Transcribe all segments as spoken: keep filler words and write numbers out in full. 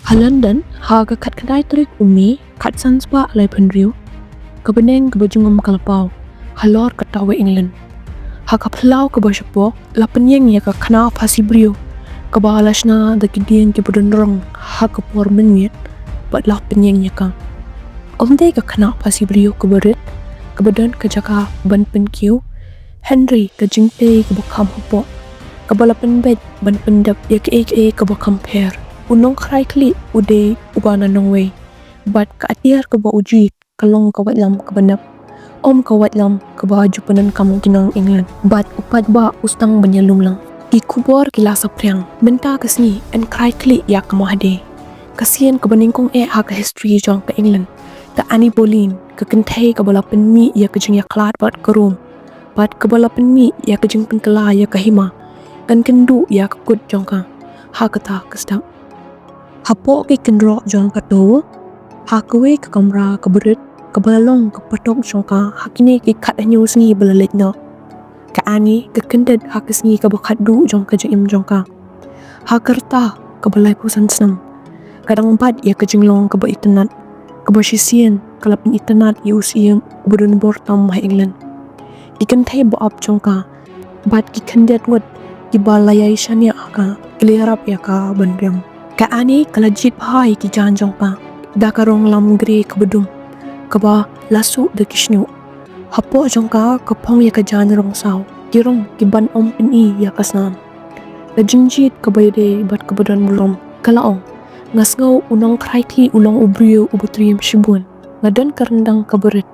Ha London, ha ka khatkhyndai tarik u Mei, khatsan spah laiphew hynriew, ka bneng kaba jingim ka la paw halor ka Tower England. Ha ka phyllaw kaba shapoh la pynïeng ïa ka khynnah phasi briew kaba la shna da ki dieng kiba don rong ha ka por mynmiet, bad la pynïeng ïa ka. Ym dei ka khynnah phasi briew kaba rit kaba don ka jaka ban pynkiew, hynrei ka jingtei kaba kham hapoh kaba la pynbeit ban pyndep ïa kaei kaei kaba kham pher. U nongkhraikhlieh u dei uba na nongwei, bad ka atiar kaba u jied ka long ka waitlam kaba nep, ym ka waitlam kaba ju pyndonkam ki nong England. Bad u paidbah u sdang ban ïalum lang. Ki khubor ki la saphriang. Mynta ka sngi yn khraikhlieh ïa ka Mahadei, ka sien kaba nyngkong eh ha ka history jong ka England, ka Anne Boleyn, ka kynthei kaba la pynmih ïa ka jingïakhlad bad ka rum, bad kaba la pynmih ïa ka jingpynkylla ïa ka hima, kan kynduh ïa ka kut jong ka ha kata ka step. Hapoh ki kynroh jong ka Tower, ha kawei ka kamra kaba rit kaba la long ka patok jong ka ha kine ki khathynñiew sngi ba la leit noh, ka Anne ka kyndit ha ka sngi kaba khatduh jong ka jingim jong ka. Ha ka rta kaba laiphew san snem, ka dang bat ïa ka jinglong kaba itynnad, kaba shisien ka la pynitynnad ïa u syiem uba don bor tam ha England. Ki kynthei ba ap jong ka bad ki khyndiat ngut kiba la ïai shaniah ha ka ki la ïarap ïa ka ban riam. Ka Anne ka la jied bha ïa ki jaiñ jong ka da ka rong lam grey kaba dum kaba la suh da ki shñiuh. Hapoh jong ka ka phong ïa ka jaiñ rong saw, ki rong kiban ym pyni ïa ka snam. Ka jingjied kaba ïadei bad kaba don burom. Ka la ong, nga sngew u nongkhraikhlieh u long u briew uba triem shibun. Nga don ka ryndang kaba rit.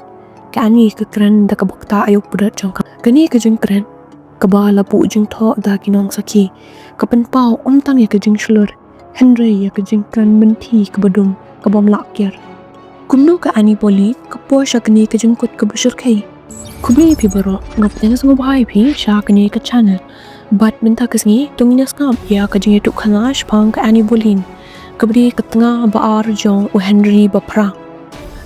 Ka Anne ka kren da kaba ktah ïa u pudot jong ka. Kane ka jingkren kaba la buh jingthoh da ki nongsakhi ka pynpaw ym tang ïa ka jingshlur, hynrei ïa ka jingkren mynthi kaba dum, kabym lah kiar. Kumno ka Anne Boleyn ka poi sha kane ka jingkut kaba shyrkhei? Khublei ïa phi baroh, nga pdiang sngewbha ïa phi sha kane ka channel. Bad mynta ka sngi to ngin ïa sngap ïa ka jingïathuhkhana shaphang ka Anne Boleyn, kaba dei ka tnga ba ar jong u Henry ba phra,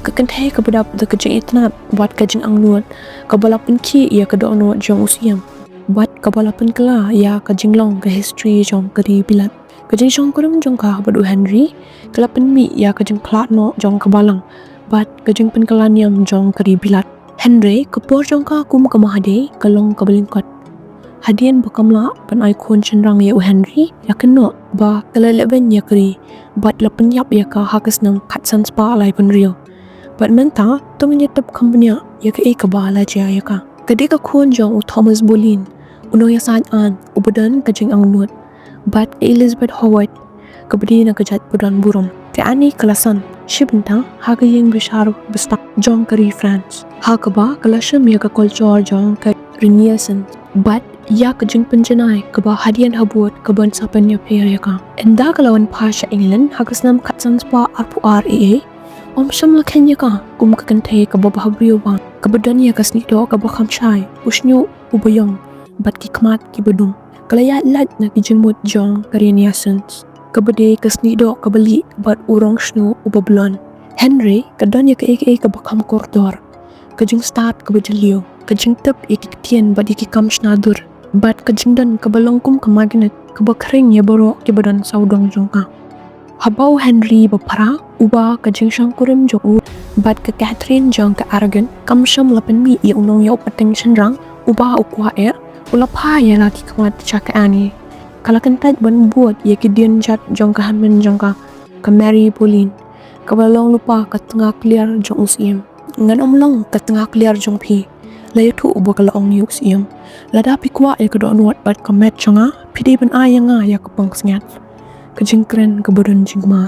ka kynthei kaba dap da ka jingitynnad bad ka jingangnud, kaba la pynkhih ïa ka dohnud jong u syiem, bad kaba la pynkylla ïa ka jinglong ka history jong ka ri Bilat. Ka jingshongkurim jong ka bad u Henry ka la pynmih ïa ka jingkhlad noh jong ka balang bad ka jingpynkylla niam jong ka ri Bilat. Hynrei ka por jong ka kum ka Mahadei ka long kaba lyngkot. Hadien ba kam lah ban ai khun shynrang ïa u Henry, ïa kynnoh ba ka la lehbeiñ ïa ka ri bad la pynïap ïa ka ha ka snem khatsan spah laiphew hynriew. Bad mynta to ngin ïathuh kham bniah ïa kaei kaba la jia ïa ka. Ka dei ka khun jong u Thomas Boleyn, u nongïasaid aiñ uba don ka jingangnud, bad ka Elizabeth Howard, kaba dei na ka jait ba don burom. Ka Anne ka la san shi bynta ha ka ïing bishar ba stad jong ka ri France, ha kaba ka la shim ïa ka culture jong ka Renaissance bad ïa ka jingpynjanai kaba hadien habud kaban sa pynïapher ïa ka. Ynda ka la wan phai sha England ha ka snem khatsan spah arphew ar A A, ym shym la kheiñ ïa ka kum ka kynthei kaba bhabriew bha, kaba don ïa ka snieh doh kaba kham shai, u shñiuh uba ïong bad ki khmat kiba dum. Ka la ïaid lait na ki jingmut jong ka Renaissance, kaba dei ka snieh doh kaba lieh bad u rong shñiuh uba blond. Hynrei ka don ïa kaei kaei kaba kham kordor, ka jingstad kaba jylliew, ka jingtip ïa ki ktien bad ïa ki kam shna dur, bad ka jingdon kaba long kum ka magnet kaba khring ïa baroh kiba don sawdong jong ka. Haba u Henry ba phra, uba ka jingshongkurim jong u bad ka Catherine jong ka Aragon kam shym la pynmih ïa u nongïoh pateng shynrang uba u kwah eh, u la phah ïa la ki khmat sha ka Anne. Ka la kyntait ban bud ïa ki dienjat jong ka hynmen jong ka, ka Mary Boleyn, kaba long lypa ka tnga kliar jong u syiem. Ngan ym long ka tnga kliar jong phi, la ïathuh ba ka la ong ïa u syiem. Lada phi kwah ïa ka dohnud bad ka met jong nga, phi dei ban ai ïa nga ïa ka pansngiat. Ka jingkren kaba don jingma,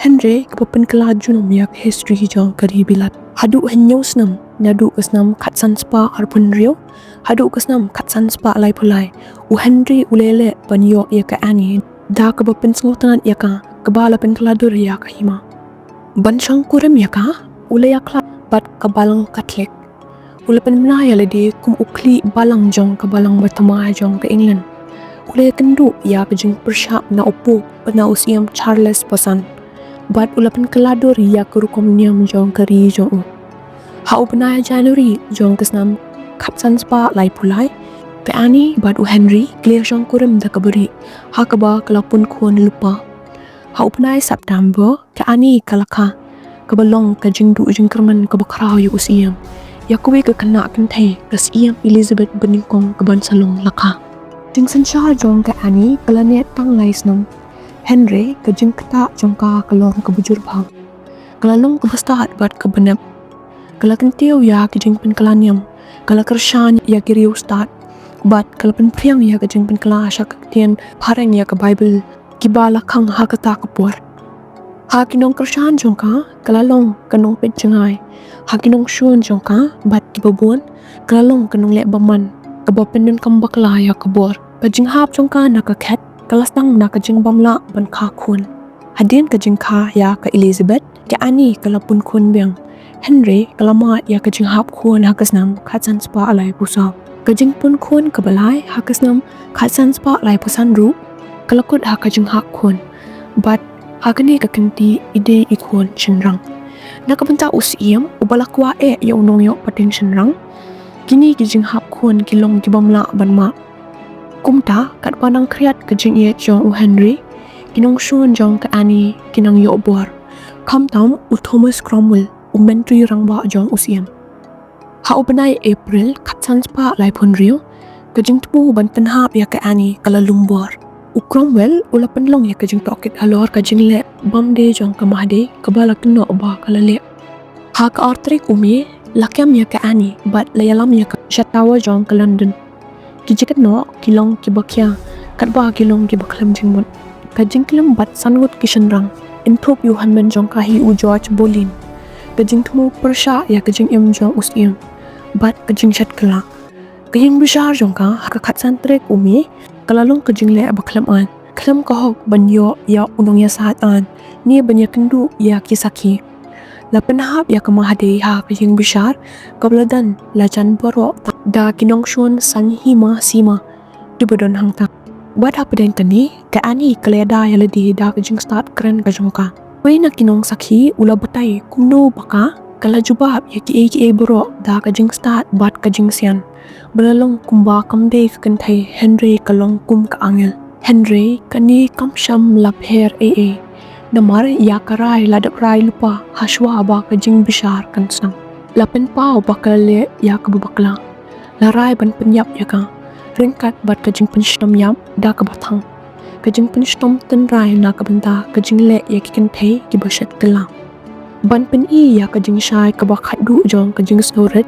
hynrei kaba pynkylla junom ïa ka history jong ka ri Bilat. Haduh hynñiew snem, naduh ka snem khatsan spah arphew hynriew haduh ka snem khatsan spah laiphew lai, u Henry u la leh ban ïoh ïa ka Anne da kaba pynsngewtynnat ïa ka, kaba la pynkylla dur ïa ka hima. Ban shongkurim ïa ka, u la ïakhlad bad ka balang Katholik. U la pynbna ïa lade kum u khlieh balang jong ka balang ba thymmai jong ka England. U la ïakynduh ïa ka jingpyrshah na u Pope bad na u Syiem Charles ba san, bad u la pynkylla dur ïa ka rukom niam jong ka ri jong u. Ha u bnai January jong ka snem khatsan spah laiphew lai, ka Anne bad u Henry ki la ïashongkurim da kaba ri, ha kaba ka la pun khun lypa. Ha u bnai September, ka Annie ka la kha, kaba long ka jingduh jingkyrmen kaba khraw ïa u Siem. Ïa kawei ka khynnah kynthei, ka Siem Elizabeth banyngkong ka ban sa long la kha. Jingsynshar jong ka Annie ka la neh tang lai snem. Hynrei ka jingktah jong ka ka long kaba jur bha. Ka la long kaba stad bad kaba nep. Ka la kyntiew ïa ki jingpynkylla niam. Ka la kyrshan ïa ki riewstad. Bad ka la pynphriang ïa ka jingpynkylla sha ka ktien phareng ïa ka Baibl, kiba la khang ha kata ka por. Ha ki nongkyrshan jong ka, ka la long ka nongpeit jngai. Ha ki nongshun jong ka, bad kiba bun, ka la long ka nongleh bymman, kaba pyndonkam bakla ïa ka bor. Ka jinghap jong ka na ka khet, ka la sdang na ka jingbymlah ban kha khun. Hadien ka jingkha ïa ka Elizabeth, ka Annie ka la pun khun biang. Hynrei ka la mad ïa ka jinghap khun ha ka snem khatsan spah laiphew saw. Ka jingpun khun kaba lai ha ka snem khatsan spah laiphew san ruh, ka la kut ha ka jinghap khun. Bad ha kane ka kynti i dei i khun shynrang. Na ka bynta u Siem, uba la kwah eh ïa u nongïoh pateng shynrang, kine ki jinghap khun ki long ki bymlah ban mad. Kumta, katba nang khriat ka jingïeit jong u Henry, ki nongshun jong ka Annie ki nang ïoh bor. Khamtam u Thomas Cromwell, u myntri rangbah jong u Siem. Ha u bnai April, khatsan spah laiphew hynriew, ka jingthmu ban pynhap ïa ka Annie ka la lum bor. U Cromwell u la pynlong ïa ka jingtohkit halor ka jingleh bymdei jong ka Mahdei, kaba la kynnoh ba ka la leh. Ha ka ar tarik u May, la kem ïa ka Annie bad la ïalam ïa ka sha Tower jong ka London. Ki jingkynnoh ki long kiba khia, katba ki long kiba khlem jingmut. Ka jingklim bad san ngut ki shynrang, kynthup ïa u hynmen jong ka hi u George Boleyn. Ka jingthmu pyrshah ïa ka jingim jong u Siem bad ka jingshet kylla. Ka ïing bishar jong ka ha ka khatsan tarik u May ka la long ka jingleh ba khlem aiñ, khlem ka hok ban ïoh ïa u nongïasaid aiñ ne ban ïakynduh ïa ki sakhi. La pynhap ïa ka Mahdei ha ka ïing bishar, kaba la don la jan baroh da ki nongshun saiñ hima sima kiba don hangta. Bad hapdeng kane, ka Annie ka la ïada ïa lade da ka jingstad kren ka jong ka. Uwei na ki nongsakhi u la batai kumno ba ka ka la jubab ïa kiei kiei baroh da ka jingstad bad ka jingsian. Ba la long kumba kam dei ka kynthei, hynrei ka long kum ka angel. Hynrei kane kam shym la pher ei ei. Namar ïa ka rai la dep rai lypa hashwa ba ka jingbishar kan sdang. La pynpaw ba ka la leh ïa kaba bakla. La rai ban pynïap ïa ka ryngkat bad ka jingpynshitom ïap da kaba thang. Ka jingpynshitom tynrai na ka bynta ka jingleh ïa ki kynthei kiba shet kylla. Ban pyni ïa ka jingshai kaba khatduh jong ka jingsngewrit,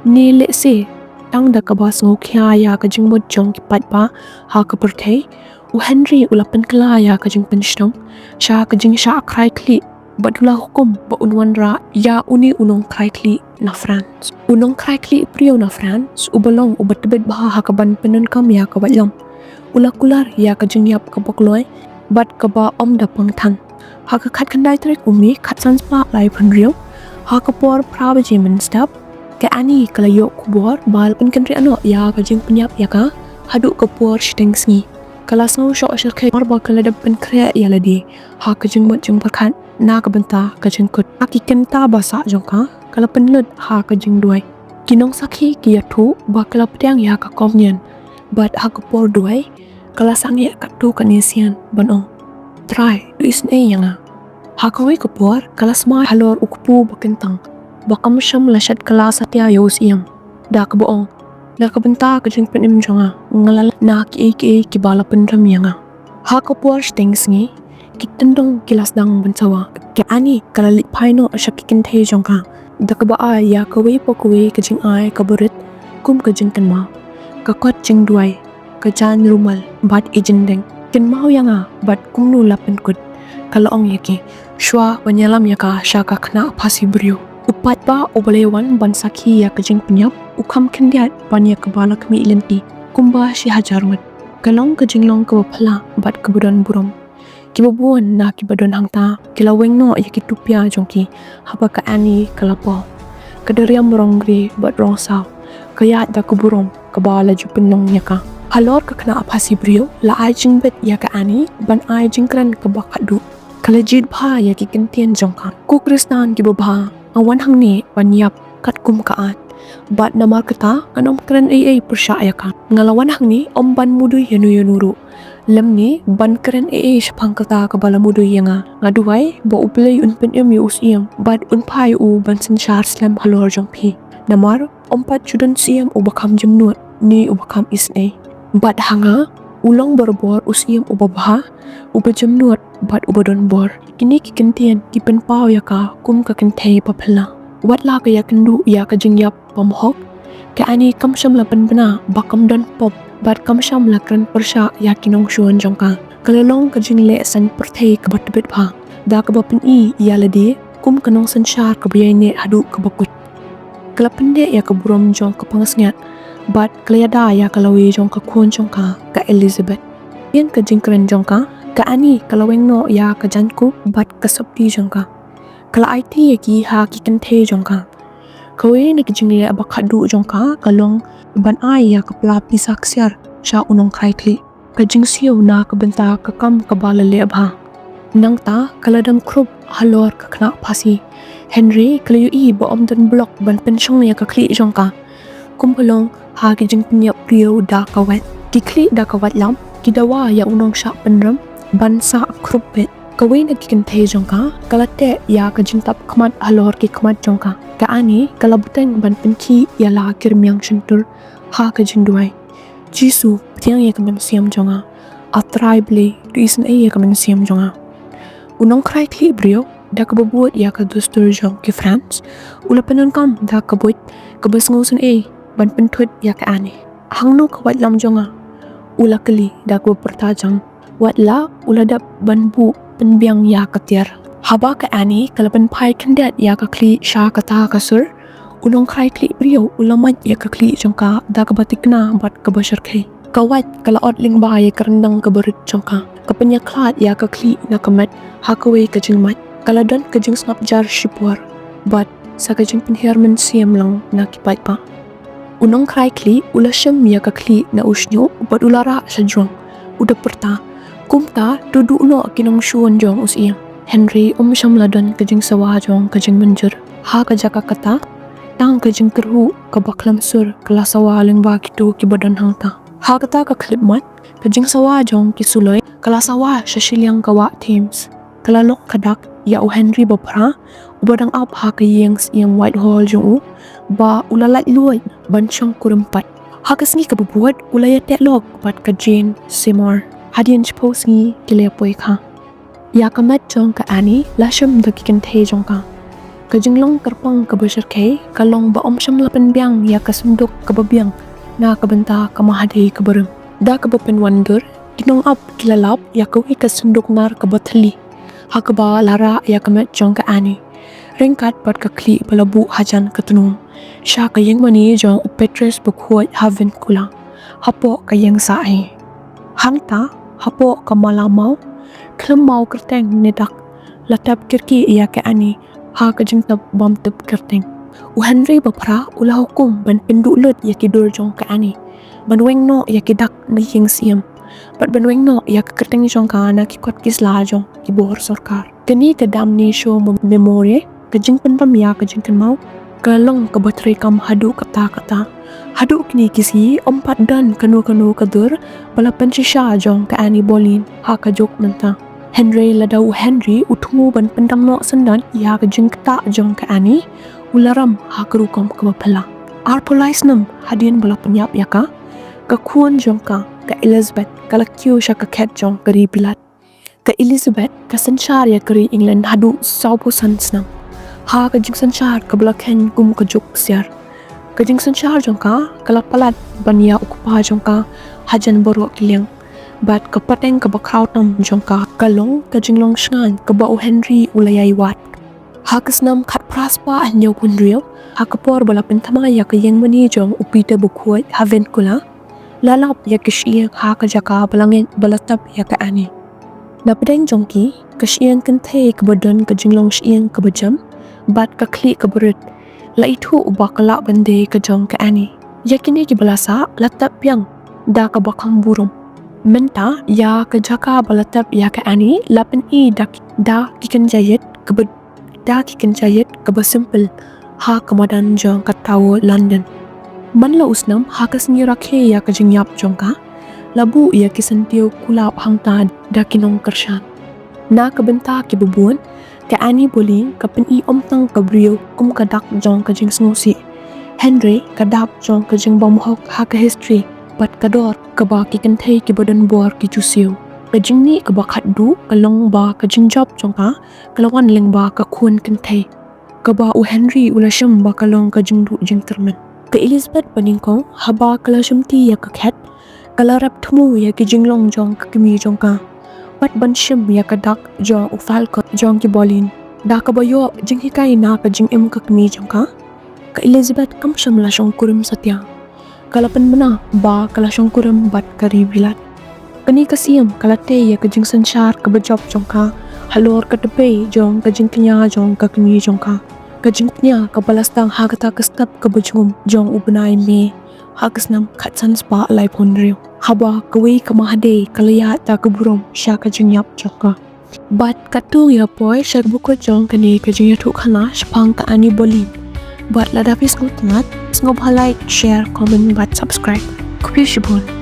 ne lehse tang da kaba sngewkhia ïa ka jingmut jong ki paidbah ha ka pyrthei, u Henry u la pynkylla ïa ka jingpynshitom sha ka jingshah khrai khlieh, bad u la hukum ba un wanrah ïa une u nongkhrai khlieh na France. U nongkhrai khlieh briew na France uba long uba tbit bha ha kaban pyndonkam ïa ka waitlam, u la kular ïa ka jingïap kaba kloi bad kaba ym da pang than. Ha ka khatkhyndai tarik u May khatsan spah laiphew hynriew, ha ka por phra baje mynstep, ka Annie ka la ïoh khubor ba la pynkynriah noh ïa ka jingpynïap ïa ka haduh ka por shiteng sngi. Ka la sngew shoh shyrkhei namar ba ka la dep pynkhreh ïa lade ha ka jingmut jingpyrkhat na ka bynta ka jingkut. Ha ki kynta ba sah jong ka, ka la pynlut ha ka jingduwai. Ki nongsakhi ki ïathuh ba ka la pdiang ïa ka komunion bad ha ka por duwai ka la sangeh katto katne sien ban ong, Trai, to isynei ïa nga. Ha kawei ka por ka la smai halor u kpu ba kyntang ba kam shym la shet kylla satia ïa u Siem, da kaba ong, na ka bynta ka jingpynim jong nga, nga la leh na kiei kiei kiba la pynrem ïa nga. Ha ka por shiteng sngi, ki tyndong ki la sdang ban sawa. Ka Annie ka la leit phai noh sha ki kynthei jong ka da kaba ai ïa kawei pa kawei ka jingai kaba rit kum ka jingkynmaw, ka kot jingduwai, ka jaiñ rumal bad i jingdeng. Kynmaw ïa nga bad kumno la pynkut, ka la ong ïa ki, shwa ban ïalam ïa ka sha ka khynnah phasi briew. U paidbah uba la ïawan ban sakhi ïa ka jingpynïap u kham khyndiat ban ïa kaba la khmih lynti kumba shi hajar ngut. Ka long ka jinglong kaba phylla bad kaba don burom. Kiba bun na kiba don hangta ki la weng noh ïa ki tupia jong ki haba ka Annie ka la poi. Ka dariam rong gri bad rong saw ka ïaid da ka burom kaba la ju pynlong ïa ka. Halor ka khynnah phasi briew la ai jingbit ïa ka Annie ban ai jingkren kaba khatduh. Ka la jied bha ïa ki kyntien jong ka, Ko Khristan kiba bha, nga wan hangne ban ïap katkum ka aiñ. Bad namar kata, ngan ym kren ei ei pyrshah ïa ka. Nga la wan hangne ym ban mudui ïa no ïa no ruh, lymne ban kren ei ei shaphang kata kaba la mudui ïa nga. Nga duwai ba U Blei un pynim ïa u Siem bad un phah ïa u ban synshar slem halor jong phi. Namar ym pat ju don Siem uba kham jemnud ne uba kham isynei. Bad ha nga, u long barabor u Siem uba bha, uba jemnud bad uba don bor. Kine ki kyntien ki pynpaw ïa ka kum ka kynthei ba phylla. Wat la ka ïakynduh ïa ka jingïap bymhok, ka Annie kam shym la pynbna ba kam don pop bad kam shym la kren pyrshah ïa ki nongshun jong ka. Ka la long ka jingleh saiñ pyrthei kaba tbit bha, da kaba pyni ïa lade kum ka nongsynshar kaba ïaineh haduh kaba kut. Ka la pynneh ïa ka burom jong ka pansngiat bad ka la ïada ïa ka lawei jong ka khun jong ka, ka Elizabeth. Hadien ka jingkren jong ka, ka Annie ka la weng noh ïa ka jaiñkup bad ka sopti jong ka. Ka la aiti ïa ki ha ki kynthei jong ka. Kawei na ki jingleh ba khatduh jong ka ka long ban ai ïa ka pla pisa ksiar sha u nongkhrai khlieh, ka jingsiew na ka bynta ka kam kaba la leh bha. Nangta ka la dang khrup halor ka khnang phasi. Hynrei ka la ïohi ba ym don block ban pynshong ïa ka khlieh jong ka. Kumba long ha ki jingpynïap briew da ka wait, ki khlieh da ka waitlam ki dawa ïa u nongshah pynrem ban sah khrup beit. Kawei na ki kynthei jong ka ka la teh ïa ka jingtap khmat halor ki khmat jong ka. Ka Annie ka la bteng ban pynkhih ïa la ki rmiang shyntur ha ka jingduwai. Jisu, pdiang ïa ka mynsiem jong nga. A Trai Blei, to isynei ïa ka mynsiem jong nga. U nongkhrai khlieh briew, da kaba bud ïa ka dustur jong ki France, u la pyndonkam da ka buit kaba sngewsynei ban pynthut ïa ka Annie. Hangno ka waitlam jong nga? U la kylli da kaba pyrta jam. Wat la u la dep ban buh pynbiang ïa ka tiar. Haba ka Annie ka la pynphai khyndiat ïa ka khlieh sha kata ka sur, u nongkhrai khlieh briew u la mait ïa ka khlieh jong ka da kaba thikna bad kaba shyrkhei. Ka wait ka la ot lyngba ïa ka ryndang kaba rit jong ka. Ka pynïakhlad ïa ka khlieh na ka met ha kawei ka jingmait. Ka la don ka jingsngap jar shipor bad sa ka jingpynhiar mynsiem lang na ki paidbah. U nongkhrai khlieh u la shem ïa ka khlieh na u shñiuh bad u la rah sha jrong. U da pyrta, kumta to duh noh ki nongshun jong u Siem. Hynrei um shym la don ka jingsawa jong ka jingmynjur. Ha ka jaka kata, tang ka jingkyrhuh kaba khlem sur ka la sawa lyngba kito kiba don hangta. Ha kata ka khyllipmat, ka jingsawa jong ki suloi ka la sawa sha shiliang ka wah Thames. Ka la long ka dak ïa u Henry ba phra, uba dang ap ha ka ïing Siem Whitehall jong u, ba u la laitluid ban shong kurim pat. Ha ka sngi kaba bud u la ïateh lok bad ka Jane Seymour. Hadien shiphew sngi ki la ïapoi kha. Ïa ka met jong ka Annie la shem da ki kynthei jong ka. Ka jinglong kyrpang kaba shyrkhei ka long ba um shym la pynbiang ïa ka synduk kaba biang na ka bynta ka mahadei kaba rim. Da kaba pynwandur, ki nongap ki la lap ïa kawei ka synduk nar kaba thylli, ha kaba la rah ïa ka met jong ka Annie, ryngkat bad ka khlieh ba la buh hajan ka tnum, sha ka ïingmane jong u Petrus bakhuid ha Vincula, hapoh ka ïing sah hi. Hangta, hapoh ka mala maw, khlem maw kyrteng ne dak, la tap kyrkieh ïa ka Annie ha ka jingtap bym tip kyrteng. U Henry ba phra u la hukum ban pynduh lut ïa ki dur jong ka Annie, ban weng noh ïa ki dak na ïing Siem, bad ban weng noh ïa ka kyrteng jong ka na ki kot ki sla jong ki bor sorkar. Kane ka damnatio memoriae, ka jingpynrem ïa ka jingkynmaw, ka long kaba treikam haduh katta katta. Haduh kine ki sngi ym pat don kano kano ka dur ba la pynshisha jong ka Annie Boleyn ha ka juk mynta. Hynrei lada u Henry u thmu ban pyndam noh syndon ïa ka jingktah jong ka Annie, u la ram ha ka rukom kaba phylla. Arphew lai snem hadien ba la pynïap ïa ka, ka khun jong ka, ka Elizabeth, ka la kiew sha ka khet jong ka ri Bilat. Ka Elizabeth ka synshar ïa ka ri England haduh sawphew san snem ha ka jingsynshar kaba la kheiñ kum ka juk ksiar. Ka jingsynshar jong ka ka la palat ban ïa u kpa jong ka hajan baroh ki liang. Bad ka pateng kaba khraw tam jong ka ka long ka jinglong shngaiñ kaba u Henry u la ïai wad. Ha ka snem khatphra spah hynñiewphew hynriew, ha ka por ba la pynthymmai ïa ka ïingmane jong u Peter bakhuid ha Vincula, la lap ïa ka shyieng ha ka jaka ba la ngeit ba la tap ïa ka Annie. Na pdeng jong ki, ka shyieng kynthei kaba don ka jinglong shyieng kaba jem bad ka khlieh kaba rit, la ithuh ba ka lah ban dei ka jong ka Annie. Ïa kine kiba la sah la tap biang da kaba kham burom. Mynta ïa ka jaka ba la tap ïa ka Annie la pyni da ki, da ki kynja ïit kaba, da ki kynja ïit kaba simple, ha ka madan jong ka Tower London. Man la u snem, ha ka sngi rakhe ïa ka jingïap jong ka, la buh ïa ki syntiew kulap hangta da ki nongkyrshan. Na ka bynta kiba bun, ka Anne Boleyn ka pyni ym tang ka briew kum ka dak jong ka jingsngewsih, hynrei ka dak jong ka jingbymhok ha ka history bad ka dor kaba ki kynthei kiba don bor ki ju siew. Ka jingmih kaba khatduh ka long ba ka jingjop jong ka ka la wan lyngba ka khun kynthei kaba u Henry u la shim ba ka long ka jingduh jingtyrmen. Ka Elizabeth banyngkong, haba ka la shimti ïa ka khet, ka la rep thmu ïa ki jinglong jong ka kmie jong ka bad ban shim ïa ka dak jong u Falcon jong ki Boleyn. Da kaba ïoh jinghikai na ka jingim ka kmie jong ka, ka Elizabeth kam shym la shongkurim satia. Ka la pynbna ba ka la shongkurim bad ka ri Bilat. Kane ka siem ka la tei ïa ka jingsynshar kaba jop jong ka halor ka tbei jong ka jingkñia jong ka kmie jong ka. Ka jingkñia kaba la sdang ha kata ka step kaba jngum jong u bnai May ha ka snem khatsan spah laiphew hynriew, haba kawei ka mahadei ka la ïaid da ka burom sha ka jingïap jong ka. Bad katto ngi la poi sha kaba kut jong kane ka jingïathuhkhana shaphang ka Anne Boleyn. Bad lada phi sngewtynnat, sngewbha like, share, comment bad subscribe. Khublei shibun.